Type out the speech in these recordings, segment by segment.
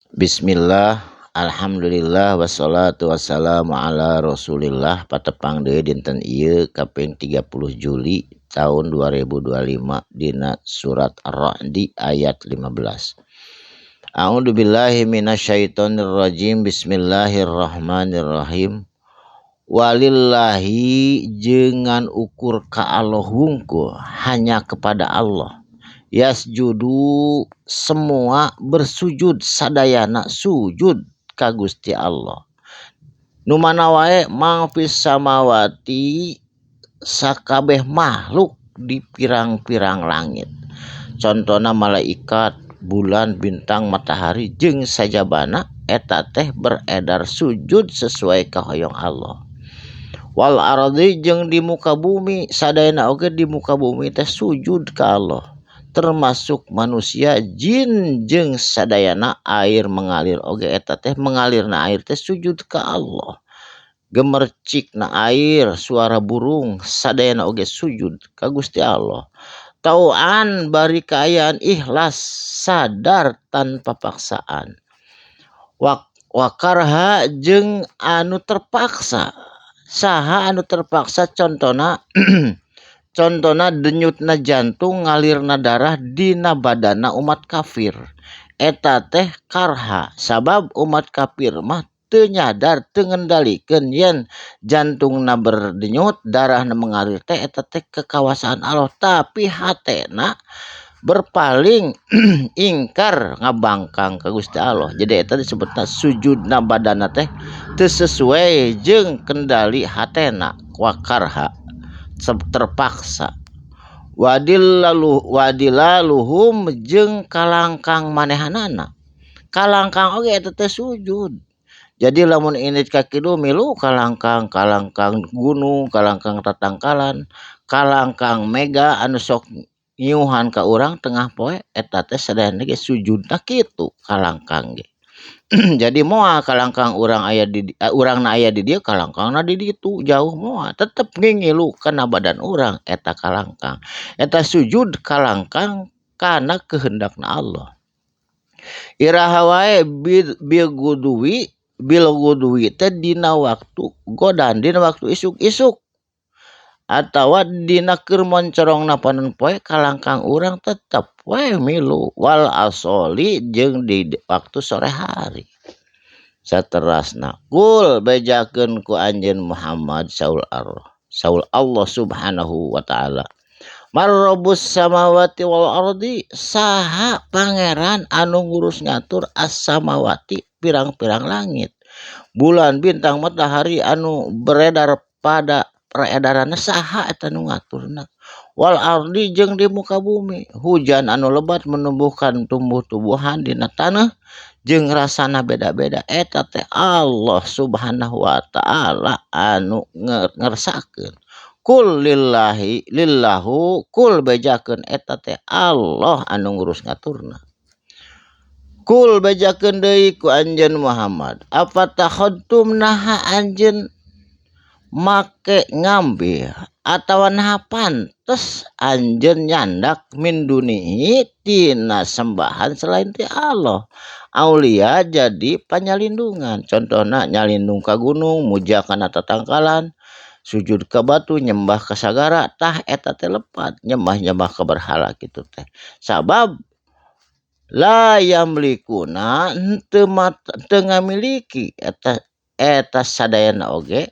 Bismillah, alhamdulillah, wassalatu wassalamu ala rasulillah. Patepang deui dinten ieu kaping 30 Juli tahun 2025 dina surat Ar-Ra'di ayat 15. A'udzu billahi minasyaitonir rajim. Bismillahirrahmanirrahim. Walillahi jengan ukur ka Allah wungkul, hanya kepada Allah. Yasjudu semua bersujud, sadayana sujud ka Gusti Allah. Nu mana wae, man fis samawati sakabeh makhluk di pirang-pirang langit. Contohna malaikat, bulan, bintang, matahari jeung sajabana eta teh beredar sujud sesuai kahoyong Allah. Wal ardi jeung di muka bumi, sadayana oge di muka bumi teh sujud ka Allah, termasuk manusia, jin jeung sadayana. Air mengalir oge eta teh, mengalirna air teh sujud ka Allah. Gemercikna air, suara burung, sadayana oge sujud ka Gusti Allah. Tau'an bari kaayaan ikhlas, sadar tanpa paksaan. Wa karha jeung anu terpaksa. Saha anu terpaksa? Contohna denyutna jantung, ngalirna darah dina badana umat kafir eta teh karha, sabab umat kafir mah teu nyadar, teu ngendalikeun yen jantungna berdenyut, darahna mengalir teh eta teh kekawasaan Allah, tapi hatena berpaling, ingkar, ngabangkang ka Gusti Allah. Jadi eta disebutna sujudna badana teh teu sesuai jeung kendali hatena. Wa karha terpaksa. Wadilalu wadilaluhum jeung kalangkang manehanana, kalangkang oge eta teh sujud. Jadi lamun indit ka kidul milu kalangkang, kalangkang gunung, kalangkang tatangkalan, kalangkang mega anu sok ngiuhan ka urang tengah poe, eta teh sadayana ge sujudna kitu kalangkang ge. Jadi moal kalangkang urang aya di urangna aya di dieu, kalangkangna di ditu jauh, moal, tetep ngingilu kana badan urang eta kalangkang. Eta sujud kalangkang kana kehendakna Allah. Iraha wae? Bil gudwi, bil gudwi teh dina waktu godan, dina waktu isuk-isuk atawa dina keur moncorongna panon poe, kalangkang urang tetep we milu. Wal asoli jeung di waktu sore hari. Saterasna, kul bejakeun ku anjeun Muhammad, saur Allah, saur Allah Subhanahu wa Ta'ala, Man rabbus samawati wal ardi, saha pangeran anu ngurus ngatur as samawati pirang-pirang langit, bulan, bintang, matahari anu beredar pada peredaranna, saha eta nu ngaturna? Wal ardi jeung di muka bumi, hujan anu lebat menumbuhkan tumbuh-tumbuhan dina tanah jeung rasana beda-beda, eta teh Allah Subhanahu wa Ta'ala anu ngersakeun. Kul lillahi lillahu, kul bejakeun eta teh Allah anu ngurus ngaturna. Kul bejakeun deui ku anjeun Muhammad, afattakhadtum naha anjeun make ngambil atawa naha pantes anjeun nyandak, min dunihi tina sembahan selain ti Allah, aulia jadi panyalindungan? Contohna nyalindung ka gunung, muja kana tatangkalan, sujud ka batu, nyembah ka sagara. Tah, eta teh lepat nyembah-nyembah ka berhala kitu teh, sabab la yamlikuna henteu teu ngamiliki eta eta sadayana oge,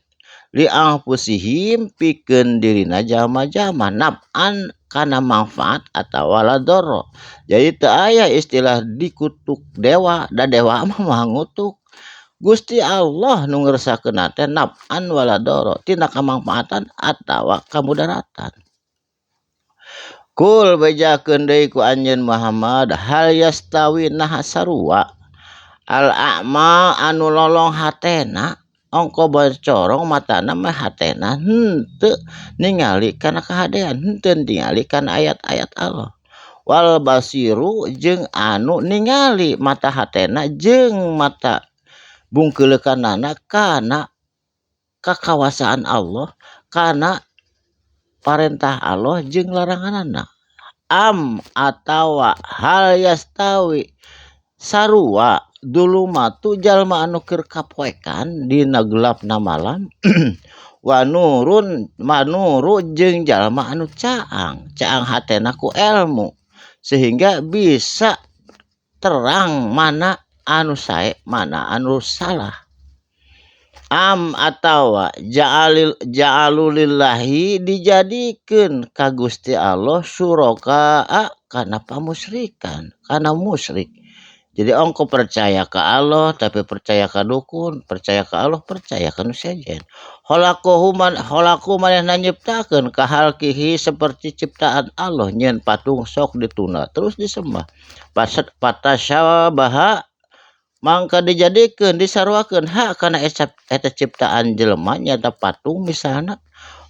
li anfusihim pikeun dirina jalma-jalma, naf'an kana manfaat atawa la dharra. Jadi teu aya istilah dikutuk dewa, da dewa mah moal ngutuk. Gusti Allah nu ngersakeunna teh naf'an wala dharra, tina kamangfaatan atawa kamudaratan. Kul bejakeun deui ku anjeun Muhammad, hal yastawi naha sarua, al a'ma anu lolong hatena, ongko bercorong matana mah, hatena henteu ningali kana kahadean, henteu ningali kana ayat-ayat Allah, wal basiru jeung anu ningali mata hatena jeung mata bungkeuleukanana kana kakawasaan Allah, kana parentah Allah jeung laranganana? Am atawa hal yastawi sarua Dulumatu jalma anu keur kapoekan dina gelapna malam wa nurun manuru jeung jalma anu caang, caang hatena ku elmu sehingga bisa terang mana anu sae mana anu salah. Am atawa ja'alil ja'alu lillahi dijadikeun ka Gusti Allah syuraka kana pamusyrikan, kana musyrik. Jadi ongko percaya ka Allah tapi percaya ka dukun, percaya ka Allah percaya ka nu sejen. Khalaqahu man khalaqu manehna nyiptakeun ka khalqihi seperti ciptaan Allah nyeun patung sok ditunda terus disembah. Patasyabaha mangka dijadikeun disaruakeun ha kana eta ciptaan jelema nyaeta patung misalna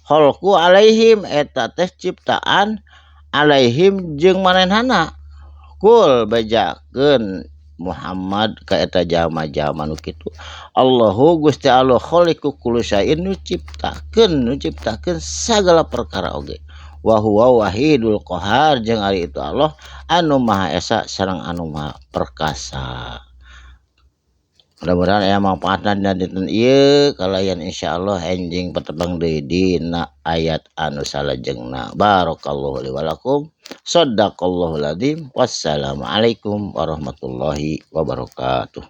khalqu alaihim eta teh ciptaan alaihim jeung manehna. Kul bejakeun Muhammad ka eta jalma-jalma nu kitu Allahu Gusti Allah khaliqu kulli syai'in nu ciptakeun sagala perkara oge wa huwa wahidul qahar jeung ari itu Allah anu Maha Esa sareng anu Maha Perkasa. Mudah-mudahan aya manfaatna dina dinten ieu kalayan insyaallah enjing patepang deui dina ayat anu salajengna. Barakallahu li wa lakum. Shadaqallahul adzim. Wassalamualaikum warahmatullahi wabarakatuh.